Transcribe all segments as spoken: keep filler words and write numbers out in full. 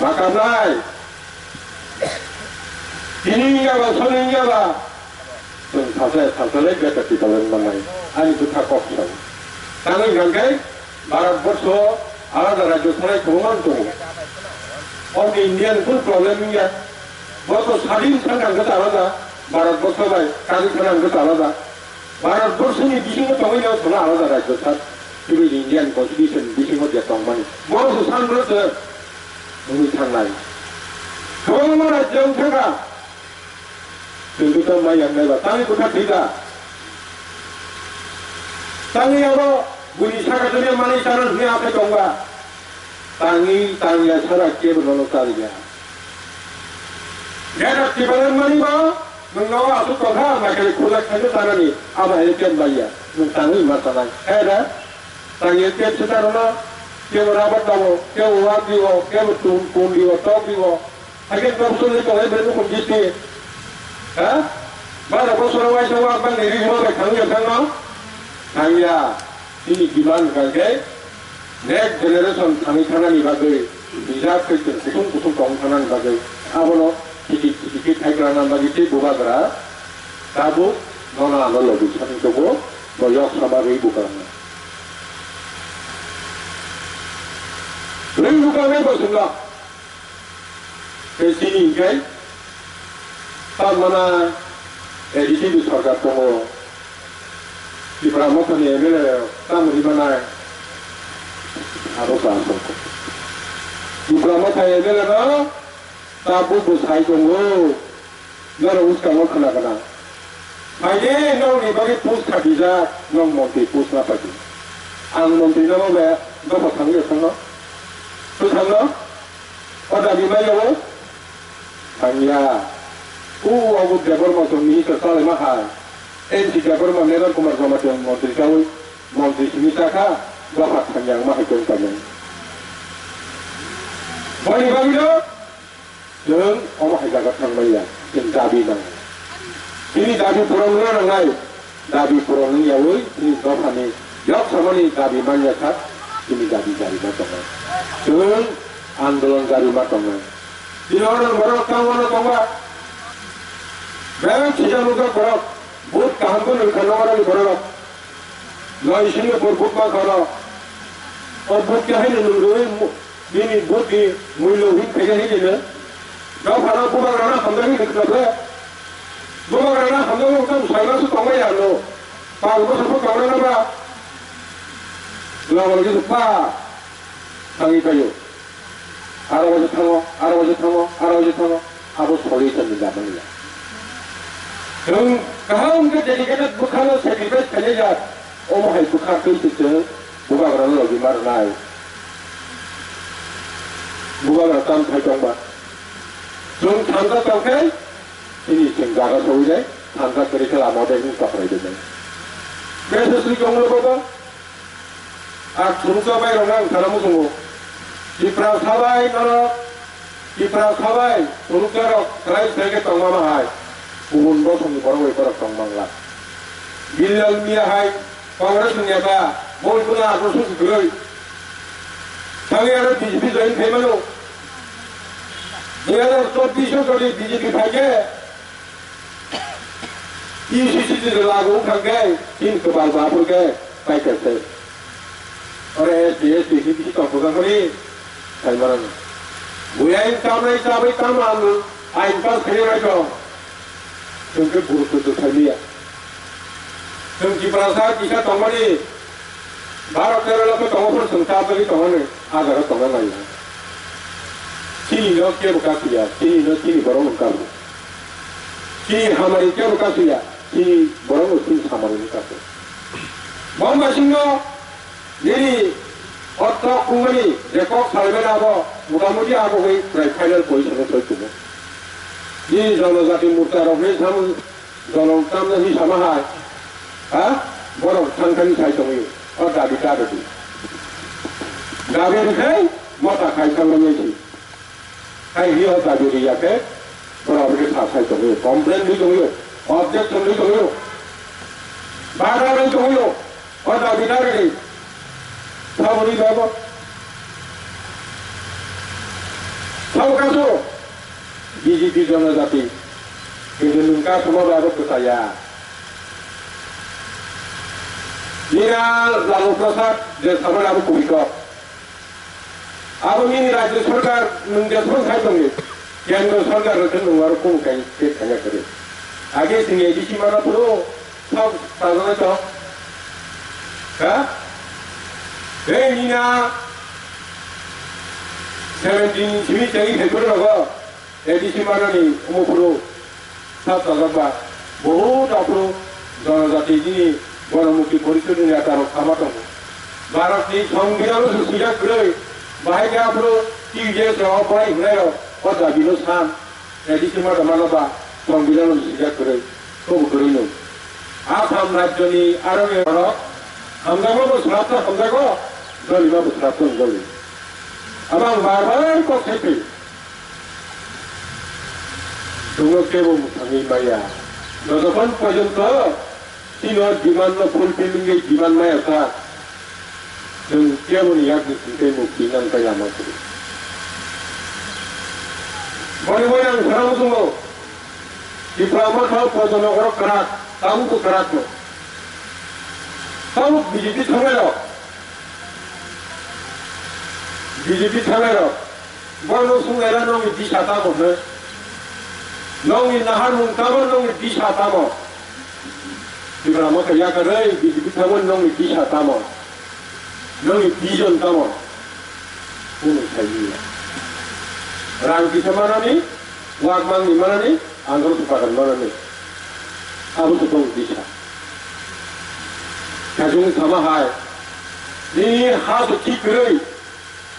Makamnai. Tini wngya ba, soni wngya ba. Chwng sacha, sacha le beta tipalan manai. Ani bwtha kok sao. Tangwi hwnkhe Bharat borsho alada rajyo sanai kwbangma tongo. Oboni Indian kun problem wngya. Bo to sadin sangkang khe alada. Bharat borsho bai kari sanang khe alada. Bharat borshoni bisingo tongwi no sono alada rajyo sa. Tini Indian constitution bisingo je tongmani. Bo se san rwse. Wngwi thangnai. Kwbangma rajyo wngkha kha. Chwng khe tamo mai yang nai ba. Tangwi bwkha thwi da. Tangwi abo buini saka tongya manwi chana hwnwi aphai tong ba. Tangwi tangya sara kebo nono chariya. Geta tibalan mani ba. Nwng nogo aswk tongkha, naikhe khulak khaino tanani, abo hai kem baiya, nwng tangwi ma sanai. Hai da, tangwi kem se tanono, kebo rabar dago, kebo wak digo, kebo tun, tun digo, tok digo. Haikhe tok suri tongo, ebe nukhung jisti. Ha? Bara bosoro waisa wak bang niri rima bai thangwi thangno? Thangya. Chini demand hwnkha khe next generation thangwi thanani bagwi, bijap khe chwng kuthum kuthum tong thanani bagwi, abono khitik khitik khe thaiklana bagwi tei bubagra tabuk nono ano logi sani tongo, bo yok sama rwi bukarna. Rwi bukarnai bo chwngno. Tei chini hinkhe tamana A D C ni sorkar tongo. Tipra Mothani M L A rok tamo ri manai. Abo ba aswk. Tipra Motha M L A no tabuk bo sai tongo. Norok bwskango khwna gwnang. Phaide nokni bagwi post khatijak, nok montri post ma paidi. Ang montri no be dopha thangwi thangno. Bwskango o dabi maiyago thangya. O obo Debbarma chwng minister chalaima hai. N C Debbarma Meron Kumar Jamatia montri chawi montri simi chakha, dopha thangya wngma hai chwng painai. Boni bagwino Chwng omo hai jaga thangmaya, chwng dabi nango. Chini dabi puron wngna nangnai, dabi puron wngyawi chini dophani yok samani dabi manya sak, chini dabi jari ma tongnai. Chwng andolon jari ma tongnai. Chini oroni borok tangmano tongba. Bebak sijak nukjak borok, vote kaham phano rwkha nokharani borok. Noi sini por buk ma khoro. O buk ke haino nung rwi mu-, bini buk ni muilo hin khaja hin jene. Dau khana bubak rana hamda hin khna bre. Bubak rana hamda ko kam sai ma su tong ya no. Pa ko sa ko tong na ba. Lo ko ki pa. Tangi kayo. Aro waisa thango, aro waisa thango, aro waisa thango, abo solution ni lama ya. Chwng kaham khe dedicated bwkhano sacrifice khaijak, omo hai bwkha twi se chwng bubagrano logi ma rwnai. Bubagra tam thai tongba. Chwng thansa tongkhe, chini chwng jaga sogwijai, thansa kwrwi khe lama de hin tokrai de. Message ni tonglo baba. Ang phunukjak bai rok ang sana muchungo. Tiprasa bai norok, Tiprasa bai phunukjak rok kwlai swkang khe tongma ma hai. Kubun bosongni borok bai borok tong mangla. Bilal Miya hai Congress ni neta, bo wngkha atroso kwrwi. Thangwi aro B J P join khai mano. Dui hazar chobbish o jodi B J P phai khe, E C C ni lagu wngkha khe, chini kwpal bapur khe paikha se. Oro S T, S T ni bisi tongthokjak mani sai mano. Buya in tamnai chabai tamo ang ain pass khainai bai tong. Chwng khe gurutto to sailiya. Chwng Tiprasa kisa tongmani Baro tero lakh tongo phuru chwng chajagwi tongmani, ah jaga tongna nai. Chini no kebo kasiya, chini no chini borok wng kabu. Chini hamari kebo kasiya, chini borok no chini samari wng kabu. Bomba singno nini ortho kungmani je kok salmani abo motamuti abo bai prai final position o soi tumo. Nini jonojati morcha rok ni sam Jolong tamna hi sama hai? Ha? Borok thang thang sai tongwi. O dabi ta rwdi. Dabi rwkhai mota khai thang manya si. Hai hi o dabi rwya khe borok aboni sa sai tongwi. Complain rwi tongwi. Objection rwi tongwi. Bada rwi tongwi. O dabi ta rwdi. Saboni babo. Thao kasu B J P jonojati, kintu nwng kasuma bai abo kwchaya. Nina Lalu Prasad je sabani abo kubui kok. Abo nini rajya sarkar nwng jeswk sai tongdi, kendro sarkar rokhe nwng aro kung kai khe khanya kwrwi. Age chini A D C mana phuru sok sajagwi tong. Ha? Hei nina seventeen simi chai hai phuru rogo. A D C manani omo phuru sat sajak ba, bohut aphuru jonojati chini Ganamukti Porishod ni neta rok sama tongo. Bharat ni Songbidan o swijak kwrwi, bahai khe aphuru T V S rok, borai hwnai rok, o dabi no san, A D C mata mano ba, Songbidan o swijak kwrwi, kobo kwrwi no. Assam rajyo ni aroni rok, hamjago bo swrapsa hamjago, jolima bo swrapsa joli. Abang bar bar kok sai phaio. Chwngno kebo mwthangwi maya. Jotokhon porjonto chini o demand no fulfill wngwi demand maya kha, chwng keboni yakni simi tei mukti nang tei lama kwrwi. Boni boni ang sana muchungo, Tipra Motha Pojonogoro kwrak, tabuk kwrak no. Tabuk B J P thangnai rok, B J P thangnai rok. Bono swnglaina nongni disa tamo hwnwi? Nongni naharmung tamo, nongni disa tamo? Tipra Motha yakarwi B J P thangmani nongni disa tamo? Nongni vision tamo? Kunu saimanya. Rang kisa manani, wak mangni manani, andro supagan manani. Abo se bong disa. Kajung sama hai. Nini ha se thik kwrwi.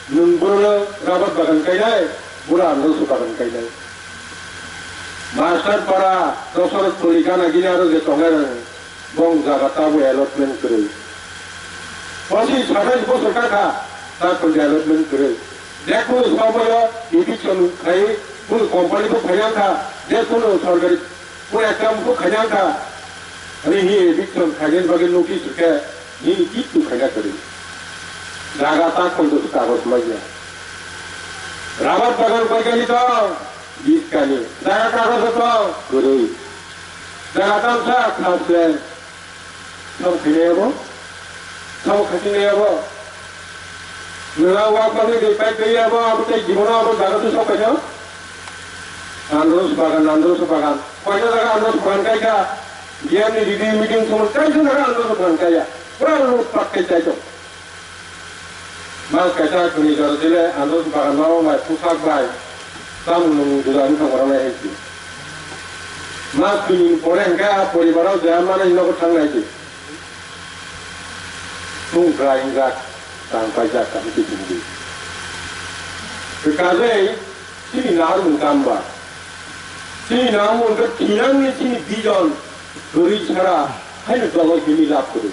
Nwng borokno rabar bagan kainai, bura andro se bagan kainai. Master para, dosor toli gana gini aro je tongnai rang, bong jaga tabo allotment kwrwi. Pasi satais bosor kaka, tak pon allotment kwrwi. Je kunu somoyo eviction khai, kunu company bo phaiya kha, je kunu sorkari Pura ekdam kuk khaina wngkha. Ani hi eviction khainani bagwi notice rwkhe, nini kitu khaina kwrwi. Jaga ta khonjak kagoj manya. Rabar bagan koikani tong, biskani. Jaga kagoj tong, kwrwi. Jaga tamsa khasle. Tamo khainai abo? Tamo khasinai abo? Nwng wak bagwi de pai twi abo, abo tei jibono abo jaga twi sok paino? Andros bagan, andros bagan. Koita jaga andros bagan kaikha. Biyani review meeting somo kaisa jaga andros bagan kaiya. Pura lutpat kai chai tong. Mas kaisa kuni jora jile andros bagan no mai pusak bai. Tamo nwng judani thangmara nai hai si. Mas kuni pore hingke a poribaro jaya mano hino ko thang nai si. Tungkra injak, tang paijak, tang kiching di. Kajai, chini narmung tamba. Chini narmung ke thinang ni chini vision, guri sara, hai ni dolai bini lap kuru.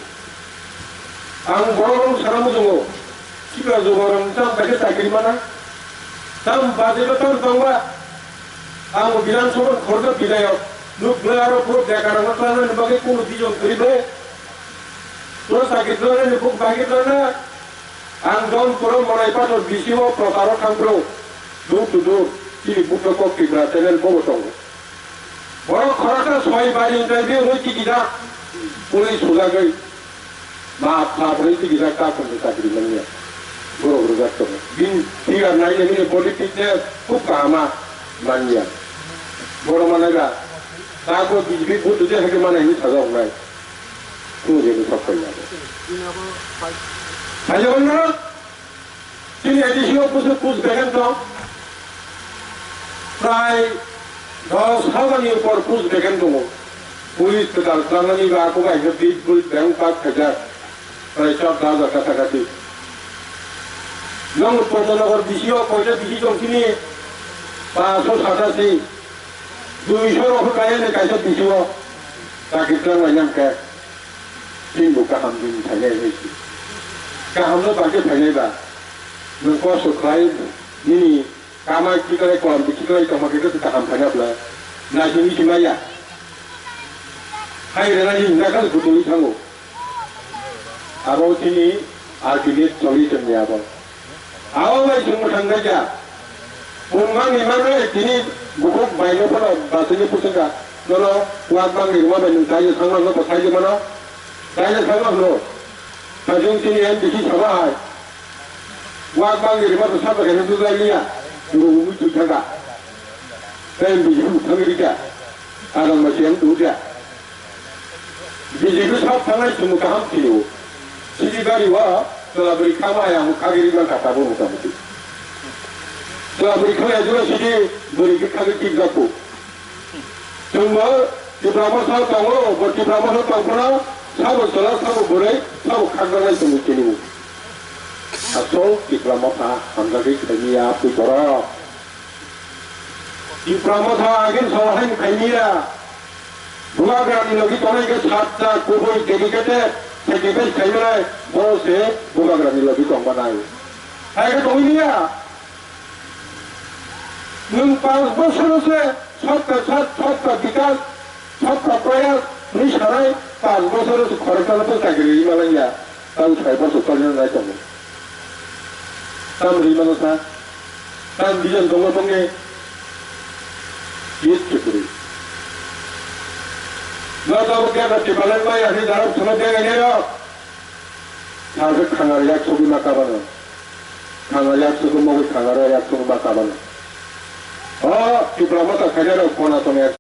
Ang borok rok sana muchungo, sibra jugo rok tam paikhe chakri mana, tam bajeba tam tongba. Ang Bidhan Sabha khoroksa bidayok, nuk bwla rok puro bekar rok tlangnani bagwi kunu vision kwrwi bai. Puro chakri tlangnani buk bagwi tlangna. Ang Jaunpuro Manaipathor B C O procharo thangphru, door to door, chini Buddha Kok Tripura channel bobo tongo. Borok khoroksa soi bai interview rwi tikijak, police sujagwi, ma pha rwi tikijak, ta khunju chakri manya. Borok rwjak tongo. Bini figure naina bini body fitness khub kahama manya. Borok manaiba, ta bo B J P vote twi haikhe manai hinwi sajak nai. Kunu jeni sok paina. Sajak nai. Chini A D C o kusu kus beken tong. Prai dos hajar ni upor kus beken tongo. Police kwtal tlangnani ba aku bai hwnkhe big big beng park khaijak. Prai char hajar kasa kasi. Nong Podonagar B C o koita B C tong chini? Paso satasi. Duiso rok kaya ni kaisa B C o. Chakri tlang lai nang khe. Chini bo kaham din thanai hai si. Kaham no bagwi thanai ba. Nwng kosto khlai nini kama kiklai kolam kiklai tongma khe kaham thangya bwla. Naising bisi maya. Hai rena ni nakal gutui thango. Abo chini ultimate solution ni abo. Abo bai chwng mwthang nai kha. Mungmani manwi tini bukhuk baino phano basini pusingkha. Nono wak bangni rwma bai nwng taino thangma hwnwi bo saidi mano. Taino thangma hwno. Sajwng tini M D C saba hai. Wak bangni rwma bo sabo khe nukjak liya. Nwng wngwi thwi thangkha. Tei M D C bo thangwi rikha. Adang ma siyang tuja. B J P sab thangnai chwng kaham phiyao. Sidi gari o chwla bwrwi khama ayang khagwi rwna kha tabuk mota moti. Chwla bwrwi khama ya jora sidi bwrwi khe khagwi tikjak kho. Chwngbo Tipra Motha tongo, bo Tipra Motha tong phano sabo chwla, sabo bwrwi, sabo khakjaknai chwngno chini. Asol Tipra Motha hamjagwi khaimya twi borok. Tipra Motha agin sohai khaimya. Bubagrani logi tongnai khe satta kubui dedicated sacrifice khaimanai bo se Bubagrani logi tongmanai. Hai khe tongwi liya. Nwng panch bosoro se sabka sath, sabka bikas, sabka prayas hwnwi sanai, panch bosoro se khoroksano bwsai khe rwui malaiya. Tang sai bosor tolina nai tongo. Tam rwi mano sa. Tam bijan tongo tongni. Yit chukuri. Joto bo kebo tipalan bai ani darab thuma dengai nero. Sajak khangar yak sugi ma kabano. Khangar yak sugi mogi khangar yak sugi ma kabano. O, Tipra Motha khaina rok kona tong yak.